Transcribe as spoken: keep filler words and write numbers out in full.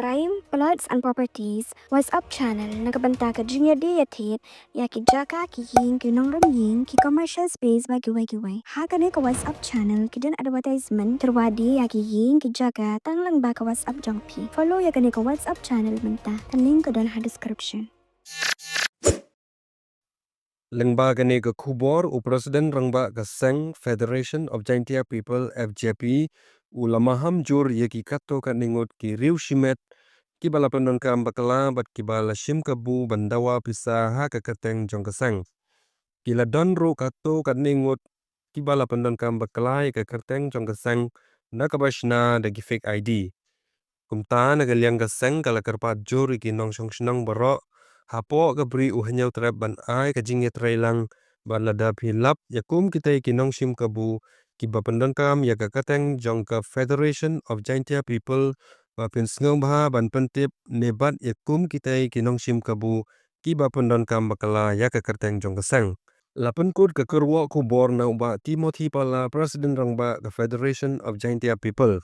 Time, Plots and Properties WhatsApp channel na ka bynta ka jingïadie ïathied ïa ki jaka, ki ïing, ki nongrim ïing, ki commercial space bad kiwei kiwei. Ha kane ka WhatsApp channel ki don advertisement, kyrwadi ïa ki ïing, ki jaka tang lyngba ka WhatsApp jong phi. Follow ïa kane ka WhatsApp channel mynta. Ka link ka don ha description. Lyngba kane ka khubor, u President Rangbah ka seng Federation of Jaintia People, F J P, u la maham jur ïa ki katto katne ngut ki riew shimet kiba la pyndonkam bakla bad kiba la shim kabu ban dawa pisa ha ka kyrteng jong ka seng. Ki la don ruh katto katne ngut kiba la pyndonkam bakla ïa ka kyrteng jong ka seng na kaba shna da ki fake I D. Kumta, na ka liang ka seng ka la kyrpad jur ïa ki nongshong shnong baroh hapoh ka Bri U Hynñiewtrep ban ai ka jingïatreilang bad lada phi lap ïa kum kitei ki nongshim kabu kiba pyndonkam ïa ka kyrteng jong ka Federation of Jaintia People, ba phin sngewbha ban pyntip ne bat ïa kum kitei ki nongshim kabu kiba pyndonkam bakla ïa ka kyrteng jong ka seng. La pynkut ka kyrwoh khubor na u Bah Timothy Pala, President Rangbah ka Federation of Jaintia People.